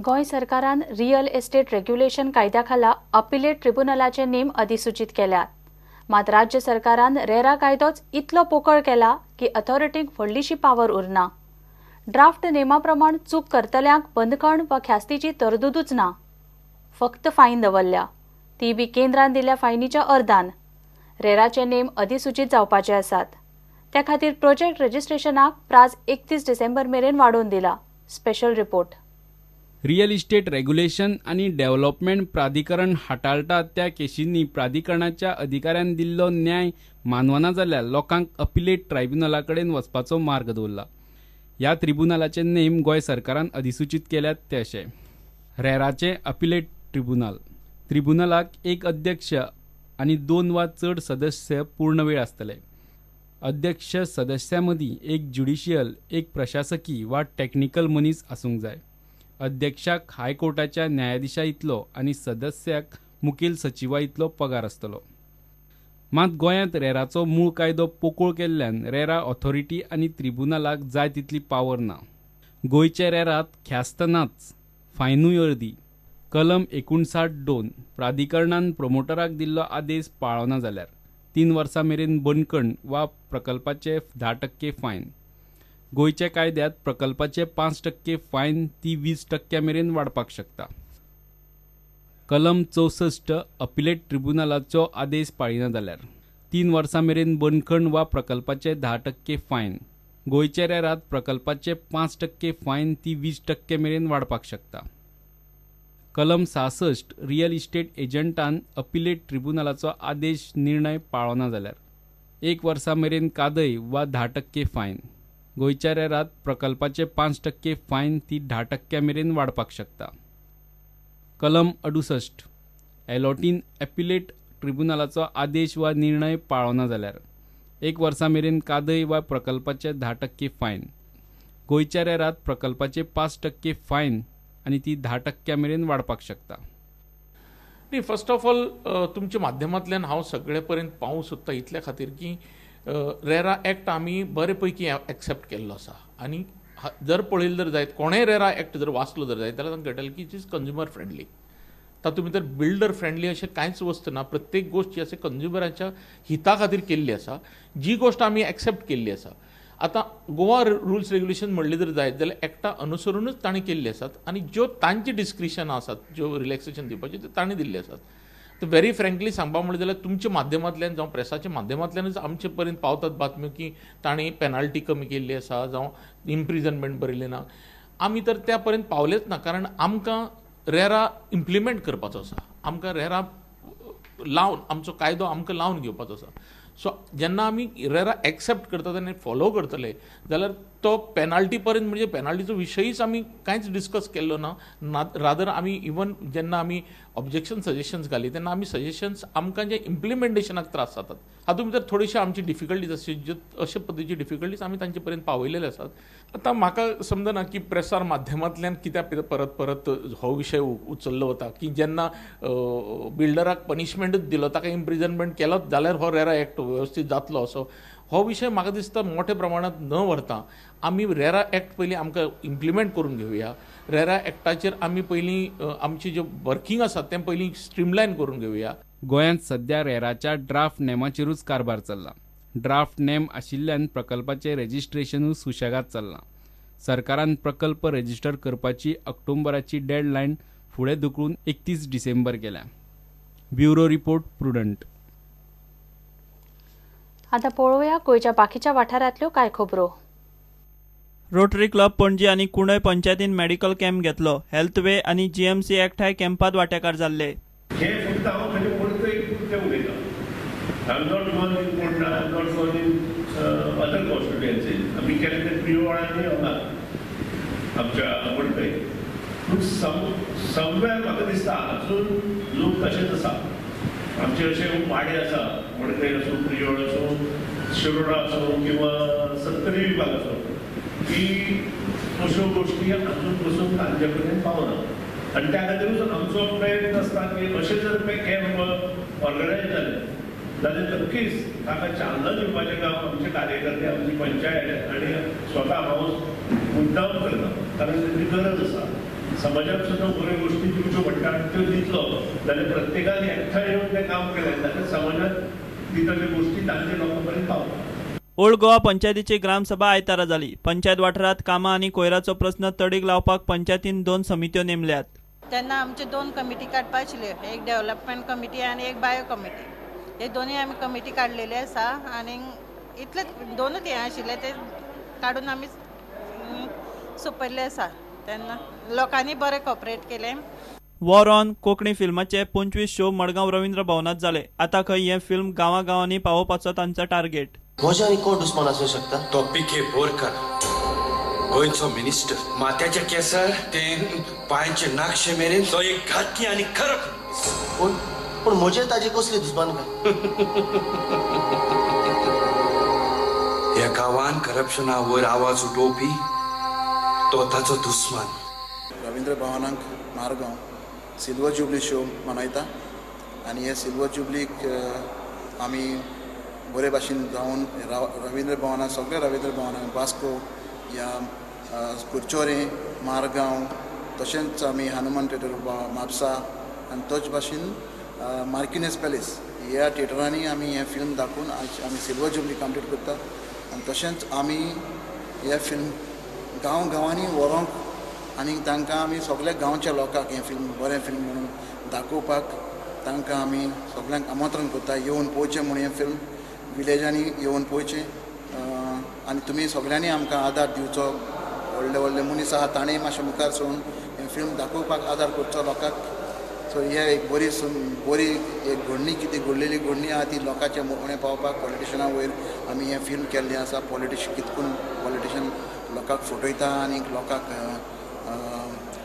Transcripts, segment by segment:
गोंय सरकारान real estate regulation कायद्या खाला अपिलेट ट्रिब्युनलाचे नेम अधिसूचित केल्यात. मात राज्य सरकारान रेरा कायदोच इतलो पोकळ केला की अथॉरिटींक व्हडलीशी पावर उरना. ड्राफ्ट नेमा प्रमाण चूक करतल्यांक बंदखण वा ख्यास्तीची तरतुदूच ना, फक्त फायन दवरल्या, ती बी केंद्रान दिल्या फायनीच्या अर्दान. रेराचे नेम अधिसूचित जावपाचे आसात, त्या खातीर प्रोजेक्ट रजिस्ट्रेशनाक प्राज 31 डिसेंबर मेरेन वाडोवन दिला. Special report. Real estate regulation आनी डेव्हलपमेंट प्राधिकरण हाताळटा त्या केशींनी प्राधिकरणाच्या अधिकाऱ्यान दिल्लो न्याय मानवना जाल्यार लोकांक अपिलेट ट्रायब्युनला कडेन वचपाचो मार्ग दवरला. ह्या ट्रिब्युनलाचे नेम गोंय सरकारान अधिसूचित केल्यात ते अशे: रेराचे अपिलेट ट्रिब्युनल. ट्रिब्युनलाक एक अध्यक्ष आनी 2 वा चड सदस्य पूर्ण वेळ आसतले. अध्यक्ष सदस्यां मदीं एक ज्युडिशियल, एक प्रशासकी वा टॅक्निकल मनीस आसूंक जाय. अध्यक्षाक हायकोर्टाच्या न्यायाधिशा इतलो आनी सदस्याक मुखेल सचिवा इतलो पगार आसतलो. मात गोंयांत रेराचो मूळ कायदो पोकोळ केल्ल्यान रेरा ऑथॉरिटी आनी ट्रिब्युनलाक जाय तितली पावर ना. गोंयच्या रेरात ख्यास्त नाच, फायनूय अर्दी. कलम 59(2) प्राधिकरणान प्रोमोटराक दिल्लो आदेश पाळना जाल्यार 3 वर्सां मेरेन बंदखण वा प्रकल्पाचे 10% फायन. गोंयच्या कायद्यात प्रकल्पाचे 5% फायन ती 20% मेरेन वाडपाक शकता. कलम 64 अपिलेट ट्रिब्युनलाचो आदेश पाळिना जाल्यार 3 वर्सां मेरेन बंदखण वा प्रकल्पाचे 10% फायन. गोंयच्या रेरात प्रकल्पाचे 5% फायन ती 20% मेरेन वाडपाक शकता. कलम 66 रियल इस्टेट एजंटान अपिलेट ट्रिब्युनलाचो आदेश निर्णय पाळना जाल्यार 1 वर्सा मेरेन कादय वा 10% फायन. गोंयच्या रेरात प्रकल्पाचे 5% फायन ती 10% मेरेन वाडपाक शकता. कलम 68 एलॉटीन अपिलेट ट्रिब्युनलाचो आदेश वा निर्णय पाळना जाल्यार 1 वर्सा मेरेन कादय वा प्रकल्पाचे 10% फायन. गोंयच्या रेरात प्रकल्पाचे 5% फायन आनी ती 10% मेरेन वाडपाक शकता. न्ही, फर्स्ट ऑफ ऑल तुमच्या माध्यमांतल्यान हांव सगळे पर्यंत पावूंक सोदता इतल्या खातीर की रेरा एक्ट आमी बरे पैकी एक्सेप्ट केल्लो आसा आनी जर पळयलें जर जायत कोणेय रेरा एक्ट जर वाचलो जर जायत जाल्यार तांकां कळटलें की it is consumer friendly. तातूंत भितर बिल्डर फ्रेंडली अशें कांयच वस्त ना. प्रत्येक गोश्ट जी आसा कंज्युमराच्या हिता खातीर केल्ली आसा, जी गोश्ट आमी एक्सेप्ट केल्ली आसा. आतां गोवा रुल्स रेग्युलेशन म्हणलें जर जायत जाल्यार एक्टा अनुसरुनूच तांणी केल्ली आसात आनी ज्यो तांची डिस्क्रिशन आसात, ज्यो रिलॅक्सेशन दिवपाच्यो त्यो तांणी दिल्ल्यो आसात. तर व्हेरी फ्रँकली सांगपा म्हणलें जाल्यार तुमच्या माध्यमांतल्यान जावं प्रेसाच्या माध्यमांतल्यानूच आमचे पर्यंत पावतात बातम्यो की तांणी पेनाल्टी कमी केल्ली आसा जावं इम्प्रिजनमेंट बरयलें ना. आमी तर त्या पर्यंत पावलेच ना, कारण आमकां रेरा इम्प्लिमेंट करपाचो आसा, आमकां रेरा लावन आमचो कायदो आमकां लावन घेवपाचो आसा. सो जेन्ना आमी रेरा एक्सेप्ट करतात आनी फॉलो करतले जाल्यार तो पेनाल्टी पर्यंत म्हणजे पेनाल्टीचो विशयीच आमी कांयच डिस्कस केल्लो ना. रादर आमी इवन जेन्ना आमी ऑब्जेक्शन सजेशन्स घाली तेन्ना आमी सजेशन्स आमकां जे इम्प्लिमेंटेशनाक त्रास जातात हातूंत भितर थोड्योश्यो आमची डिफिकल्टीज आसच्यो, ज्यो अशे पद्दतीच्यो डिफिकल्टीज आमी तांचे पर्यंत पावयलेले आसात. आतां म्हाका समजना की प्रेसार माध्यमांतल्यान कित्याक परत परत हो विशय उचल्लो वता की जेन्ना बिल्डराक पनिशमेंटूच दिलो, ताका इम्प्रिजनमेंट केलोच जाल्यार हो रेरा एक्ट वेवस्थीत जातलो असो हो विशय म्हाका दिसता मोठ्या प्रमाणांत न व्हरता आमी रेरा एक्ट पयलीं आमकां इम्प्लिमेंट करून घेवया. रेरा एक्टाचेर आमी पयलीं आमची ज्यो वर्किंग आसा तें पयलीं स्ट्रीमलायन करून घेवया. गोंयांत सध्या रेराच्या ड्राफ्ट नेमाचेरूच कारभार चल्ला. ड्राफ्ट नेम आशिल्ल्यान प्रकल्पाचें रेजिस्ट्रेशनूय सुशेगाद चल्लां. सरकारान प्रकल्प रेजिस्टर करपाची ऑक्टोबराची डेडलायन फुडें धुकलून 31 डिसेंबर केल्या. Bureau report, Prudent. आतां पळोवया गोंयच्या बाकीच्या वाठारांतल्यो कांय खबरो. रोटरी क्लब पणजी आनी कुंडय पंचायतीन मेडिकल कॅम्प घेतलो. हेल्थ वे आनी जीएमसी एकठांय कॅम्पात वांटेकार जाल्ले. हे फक्त हांव म्हजे मडकय पुरतें उलयतां. I am not gone in Ponda, I am not gone in other constituencies. आमी केले ते प्रियोळ आनी हांगा आमच्या मडकय. पूण समवेर म्हाका दिसता अजून लोक तशेंच आसा. आमचे अशे वाडे आसा, मडकय आसूं, प्रियोळ आसूं, शिरोडा आसूं किंवा सत्तरी विभाग आसूं, की अश्यो गोश्टी अजून पसून तांचे कडेन पावना. आनी त्या खातीरूच आमचो प्रयत्न आसता की अशें जर ते कॅम्प ऑर्गनायज जाले जाल्यार नक्कीच ताका चालना दिवपाचें काम आमचे कार्यकर्ते, आमची पंचायत आनी स्वता हांव मुद्दाम करता, कारण ताची गरज आसा. समाजात सुद्दां बऱ्यो गोश्टी दिवच्यो म्हणटा त्यो दितलो जाल्यार प्रत्येकान एकठांय येवन तें काम केलें जाल्यार समाजात दिता त्यो गोश्टी तांचे लोकां पर्यंत पावता. ओल्ड गोवा पंचायतीची ग्रामसभा आयतारा जाली. पंचायत वाठारांत कामां आनी कोयराचो प्रस्न तडीक लावपाक पंचायतीन 2 समित्यो नेमल्यात. तेन्ना आमच्यो 2 कमिटी काडपा आशिल्ल्यो, एक डेव्हलपमेंट कमिटी आनी एक बायो कमिटी. हे दोनूय आमी कमिटी काडलेले आसा आनी इतले दोनूच हें आशिल्ले ते काडून आमी सोंपयल्ले आसा. तेन्ना लोकांनी बरें कॉपरेट केलें. वॉर ऑन कोंकणी फिल्माचे 25 शो मडगांव रवींद्र भवनात जाले. आतां खंय हें फिल्म गांवागांवांनी पावोवपाचो तांचो टार्गेट. म्हज्या आनी कोण दुस्मान आसूं शकता? तो पी.के. बोरकर, गोंयचो मिनिस्टर. माथ्याच्या केसर ते पांयचे नाक्षे मेरेन तो एक घातकी आनी खरप. पूण म्हजेर ताजी कसली दुस्मान काय? ह्या गांवान करप्शना वयर आवाज उठोवपी तो ताचो दुस्मान. रवींद्र भवनाक मारगांव सिल्वर जुबली शो मनयता आनी हे सिल्वर जुबलीक आमी बरे भाशेन जावन रवींद्र भवनाक सगळे रवींद्र भवनाक वास्को या कुरचोरे मारगांव तशेंच आमी हनुमान थिएटर म्हापसा आनी तोच भाशेन मार्किनेस पॅलेस ह्या थिएटरांनी आमी हें फिल्म दाखोवन आमी सिल्वर जुबली कंप्लीट करता. आनी तशेंच आमी हें फिल्म गांव गांवांनी व्हरोंक आनी तांकां आमी सगल्या गांवच्या लोकांक हें फिल्म बरें फिल्म म्हणून दाखोवपाक तांकां आमी सगल्यांक आमंत्रण करता, येवन पळोवचें म्हूण हें फिल्म विलेजांनी येवन पळोवचें. आनी तुमी सगल्यांनी आमकां आदार दिवचो. व्हडले व्हडले मनीस आहा ताणें मातशें मुखार सरून हें फिल्म दाखोवपाक आदार करचो लोकांक. सो हे एक बरी बरी एक घडणी कितें घडलेली घडणी आहा ती लोकांच्या मुखार पावपाक पॉलिटिशना वयर आमी हें फिल्म केल्लें आसा. पॉलिटिशन कितकून पॉलिटिशन लोकांक फटयता आनी लोकांक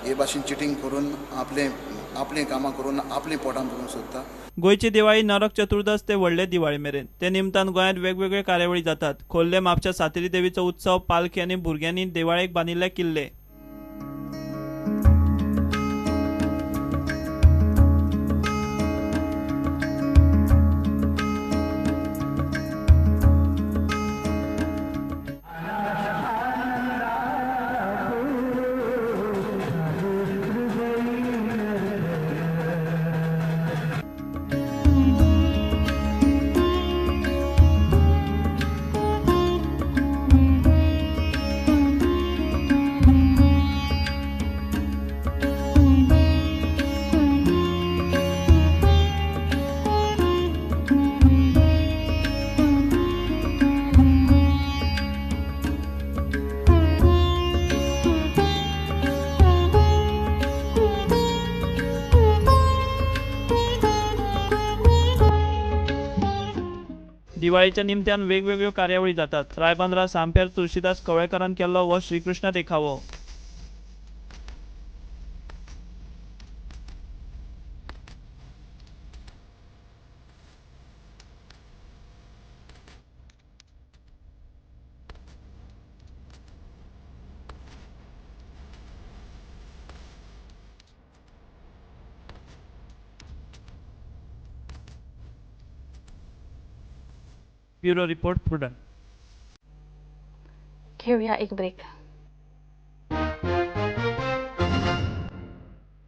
हे भाशेन चिटींग करून आपलें आपलीं कामां करून आपलीं पोटां भरूंक सोदता. गोंयची दिवाळी नरक चतुर्दश ते व्हडले दिवाळी मेरेन. ते निमतान गोंयांत वेगवेगळे कार्यावळी जातात. खोर्ले म्हापशा सातेरी देवीचो उत्सव, पालखी आनी भुरग्यांनी दिवाळेक बांदिल्ले किल्ले. दिवाळीच्या निमतान वेगवेगळ्यो कार्यावळी जातात. रायबंदरा सामप्यार तुळशीदास कवळेकारान केल्लो हो श्रीकृष्ण देखावो. Bureau report, prudent. घेऊया एक ब्रेक.